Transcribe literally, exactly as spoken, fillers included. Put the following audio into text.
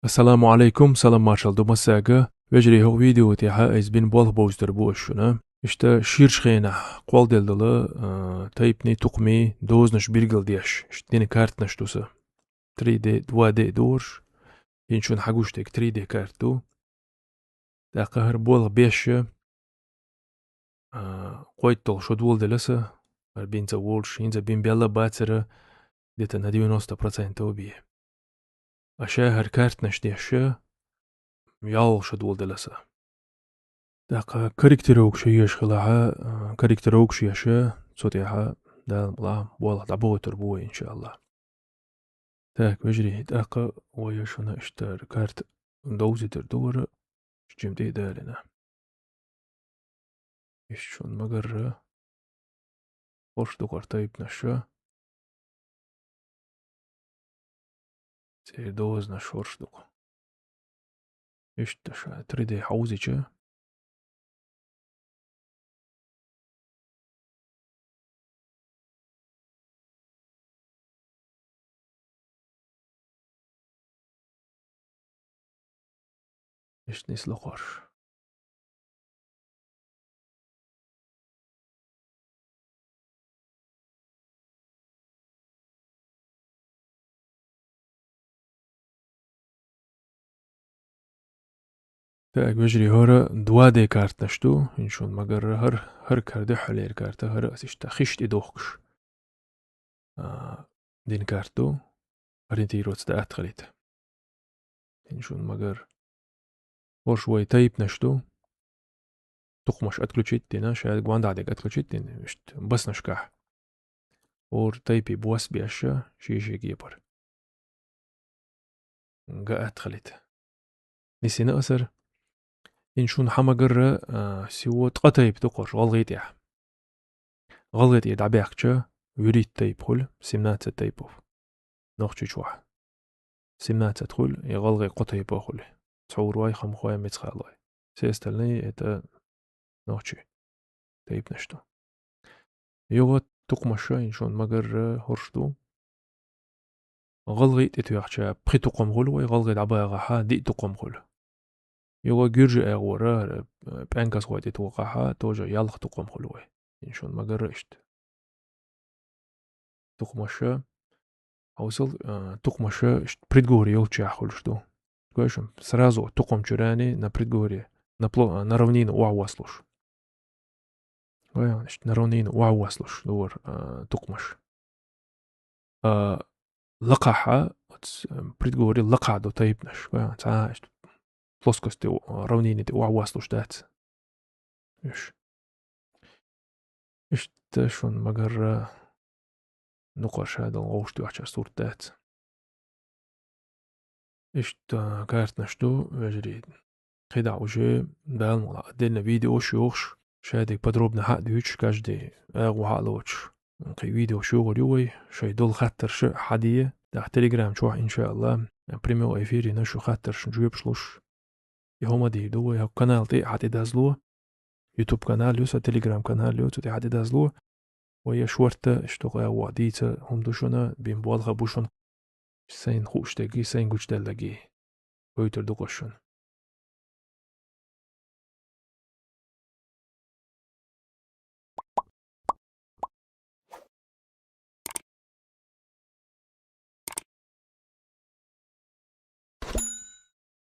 Ассаламу алейкум, салам маршал ду массага. Вежарий, хӀокху видео тӀехь айса бина болх бовзуьйтур бу ас шуна. Иштта ширачу хенахь кхолладелла долу, а, тайпанийн, тукхамийн дозанаш билгалдеш, иштта дина картанаш ду сан. Три дэ, два дэ догӀуш, хӀинца шуна хьагуш дерг три дэ карта ду. ТӀаккха хӀара болх беш, а, кхойтталгӀа шо доладелла сан, хӀара бина ца волуш, хӀинца бина белла а бацара, где-то на девяносто процентов бен. Ас ша хӀара картанаш деш, ялх шо доладелла сан. ТӀаккха корректировкаш еш хилахь, а, корректировкаш еш, цу тӀехь, Дала мукъалахь, болх дӀабохуьйтур бу вай, иншааллахӀ. Так, вежарий, тӀаккха вай шуна иштта карта довзуьйтур ду хӀара, жимма тӀе а далийна. Иштта шуна ма-гарра, хӀорш ду хӀара тайпанаш, церан дозанаш хӀорш ду. Иштта ша три дэ хьовзича, иштта нисло хӀорш. Так, вежарий, хӀара два дэ картанаш ду, хӀинца шуна ма-гарра, хӀара, хӀара карта, хьалера карта, хӀара ас иштта хиш тӀе дохкуш, а, дина карта ду, ориентироваться дан атта хилийта. ХӀинца шуна ма-гарра. ХӀорш вай тайпанаш ду. Тукхамаш отключить дина, ша гонда дерг отключить дина, иштта баснашкахь. ХӀора тайпе бос беш, ши-ши кепара. Ган атта хилийта. Нисйина ас хӀара. ХӀинца шуна хьан ма-гарра, а, всего ткъа тайпа ду хӀорш гӀалгӀай тӀехь. ГӀалгӀай тӀе дӀабаьхкича, вуьрхӀитта тайпа хуьлу, семнадцать тайпов. Нохчийчохь. Семнадцать хуьлу, и гӀалгӀай кхо тайпа хуьлу. Цхьоурой, хамхой, мецхалой. Все остальные это нохчий тайпанаш ду. Юха тукхамаш, хӀинца шуна ма-гарра, хӀорш ду. ГӀалгӀай тӀе тоьхча, пхи тукхам хуьлу вай, гӀалгӀай дӀабахахь, диъ тукхам хуьлу. Юха гуьржийн агӀора, э, пӀенкасхой тӀе тохахь, тоже ялх тукхам хуьлу вай. ХӀинца шуна ма-гарра иштта. Тукхамаш, хьовсал, э, тукхамаш иштта предгорье йолччохь хуьлуш ду. Гой шуна, сразу тукхам чуьрани на предгорье, на пло-, на равнину охьавослуш. Гой, иштта на равнину охьавослуш ду хӀара, а, тукхамаш. А, лакхахь, оцу, а, предгорье лакхахь ду тайпанаш. Гой, цхьа иштта плоскости, а, равнини тӀе охьавослуш дац уьш. Иштта шуна ма-гарра, нукхарша долу вовшахтоьхчара сурт дац. Иштта картанаш ду, вежарий. КхидӀа уже, Дала мукъалахь, отдельно видеош йохуш, шадерг подробно хьа а дуьйцуш, каждый агӀо хьа а лоцуш. Кхин видеош йохур ю вай, шайн долу хаттарш хьаде, тӀаккха Telegram чохь, иншааллахӀ, прямой эфире на шу хаттаршна жоьпаш луш. И хӀума дийр ду вай, хӀокху канал тӀе а хьа тӀедазло. YouTube канал ю сан, Telegram канал ю, цу тӀе хьа тӀедазло. Вай я шорта, иштта кху агӀор дийца хӀума ду шуна, бина болх а бу шуна. Сайна хууш дерг, сайна гучудаьлларг гойтур ду-кх ас шуна.